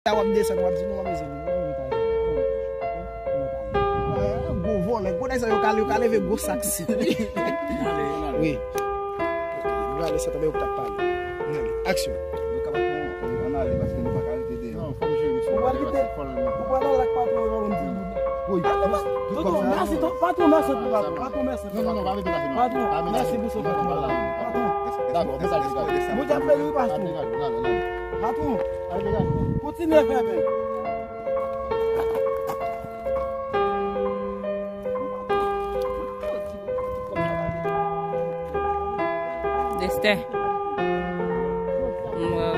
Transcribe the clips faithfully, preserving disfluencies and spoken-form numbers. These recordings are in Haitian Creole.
W ap desann, w ap di, "Non, mezanmi, nou menm pa gen, nou menm pa gen." Gwo vòlè, gwo nèg sa yo ka, yo ka leve gwo sak sik. Wi. Nou ale sa tanmen yo k t ap pale. Ann ale. Aksyon. Nou kapab pran, ann ale paske nou pa ka rete deyò. Non, fò m jere misye. Ou pral kite, ou pral al ak patwon yo, pa konn di. Wi. Tonton, mèsi, ton-, patwon, mèsi pou patwon. Patwon, mèsi. Non, non, non, pa mete la. Patwon, mèsi pou sipò. Patwon. Dakò, mete la. Bondye ap beni w, patwon. Patwon. Kontinye fè byen. Destè. Wow.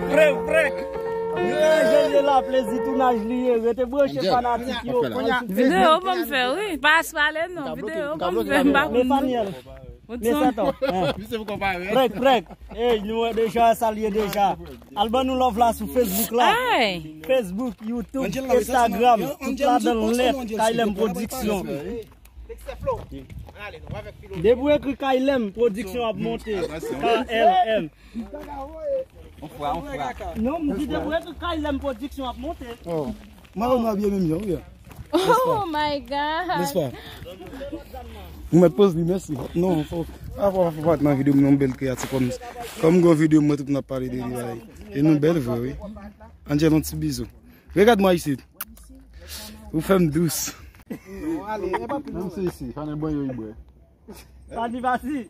Frè, frè. Mesaj li la, plezi tounaj li ye. Rete branche fanatik yo. Videyo ban m fè, wi. Pa pale non, videyo ban m fè, m pa konn. Mesanyèl. Prèk, prèk. Ey, nou wè deja, salye deja. Al ban nou love la sou Facebook la. Facebook, YouTube, Instagram, tout ladan l nèt, Kaylem Production. Depi w ekri Kaylem Production ap monte. K L M. On fwa, on fwa. Non, m di depi w ekri Kaylem Production ap monte. Mwen wè nou abye menm jan, wi. Oh my God. Nèspa? Ou mèt poz li, mèsi. Non, fò, fò, fò, fò pa t nan videyo m, yon bèl kreyati kòm, kòm gwo videyo m wè tout moun ap pale de li la. E nou bèl vre, wi. Angel, yon ti bizou. Regad mwen isit. Ou fè m dous. Menm se isi, Chanel bwen yo, i bwè. Pati, pati.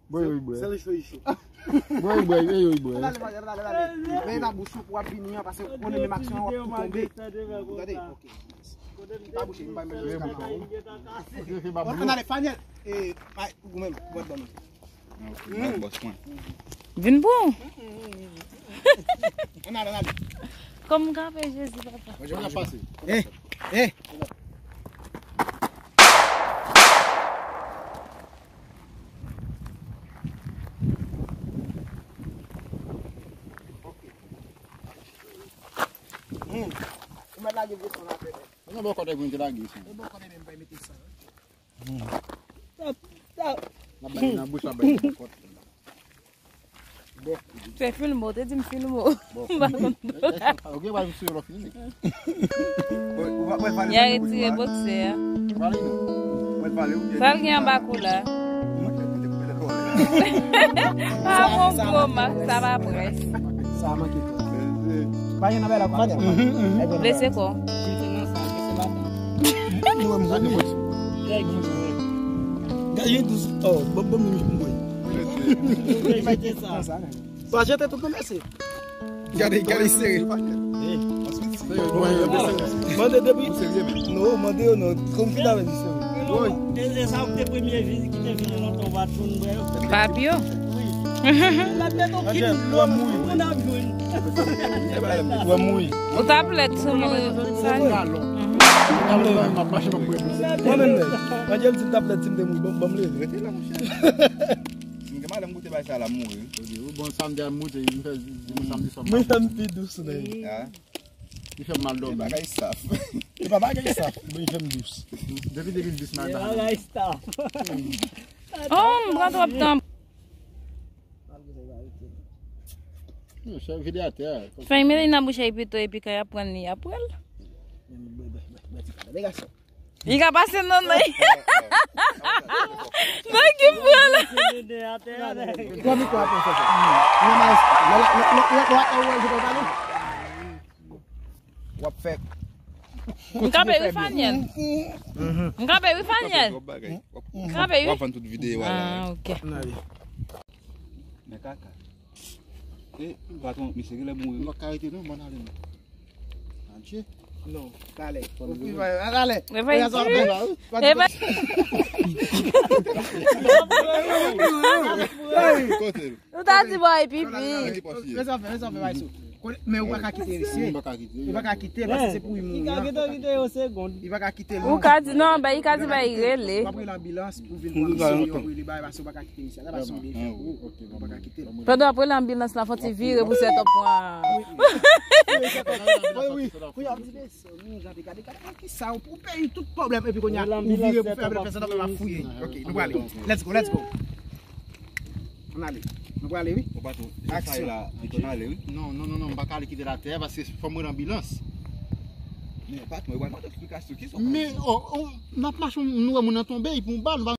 Bwè yo, i bwè. Sèl cho, i cho. Bwè yo, i bwè, bwè yo, i bwè. Ann ale, ann ale, ann ale. Men nan bouch ou pou w ap vini an, paske ou konnen menm aksyon an w ap tou tonbe. Gade, ok. Li pa bouche, li pa menm bouche. Ann ale, Faniel. E, ou menm, ou ap ban nou. Ok, bòs mwen. Vin bon. Ann ale, ann ale. Kòm m kanpe Jezi, papa. Mwen ap pase. Eh, eh. Ou mèt lage vye san la, frè. Mwen bò kote mwen te lage san. E bò kote mwen pa mete san. Tap, tap. N ap bay nan bouch, n ap bay nan kòt. Fè filme w, te di m filme w. M pa konn. Ok, pa filme w, filme. Ya retire boksè a. Sa l gen anba kou la? A bon gwo mak, sa pa près. Sa manke. Pa gen nan bay la kòmandan. Blese kò. Gade yon dous. Oh, bon, bon, bon, bon. Pa jete tout nan mèsi. Gade, gade sere. Mande depi. Non, mande yo non. Konn vin avè misye. E, e sa te premye vin ki te vin lontan w pa t konn bwè yo. Papyo. Wi. L ap met yon kit lò pou n ap jwenn. W ap mouri. Ou tablèt sou moun sa. Mwen menm menm. Angel di tablèt ti m te mouri. Bon, bon, leve. Rete la, monchè. Si m gen malè, m goute bay sa la, m mouri. Ou bon, sa m di a moute, m fè, di m samdi swa. Mwen fè m pi dous, nèg. Li fè m mal dòmi. E bagay saf. E pa bagay saf, mwen fè m dous. Depi de mil dis m al bagay saf. Oh, m pran twòp tan. Yo, chèf vide atè a. Fè mete nan bouch li pito epi kan y ap pran li, y ap pran l. Li ka pase nan nan. Nan ki pran la? Pran mikwo a, pran sa. W ap fè. M kanpe wi Faniel. M kanpe wi Faniel. M kanpe wi. W ap vann tout videyo a la. Ah, ok. Men kaka. E, patwon, misye genlè mouri. M pa ka rete non, m ann ale non. Adje. Non, talè. Talè. Talè. Kote l? Ou ta di bò e pipi. Lè sa fè, lè sa fè, bay sou. Men ou pa ka kite misye. Ou pa ka kite. Ou pa ka kite l paske se pou li mouri. Li ka kite yo segond. Li pa ka kite l. Ou ka di non, ben li ka di ben li rele. W ap rele anbilans pou vin pran misye, yo rele bay paske ou pa ka kite misye. Sa pa se yon byen fè pou ou. Ou pa ka kite l. Pandan w ap rele anbilans la, fò ti vire pou sèt ap pran. Wi, wi. Kou y ap di mesye, nou gade, gade, gade, ki sa, ou peyi tout pwoblèm, epi kounye a, ou vire pou fè anbilans la, fè sa, nou ap fouye. Ok, nou prale. Let's go, let's go. Ann ale. Nou prale, wi. Aksyon. Non, non, non, non, m pa ka ale kite l atè a paske fò m rele anbilans. Men, patwon, ou pral mande eksplikasyon. Ki sa w pral di? Men, oh, oh, n ap mache, nou wè moun nan tonbe, epi yon bal, nou pa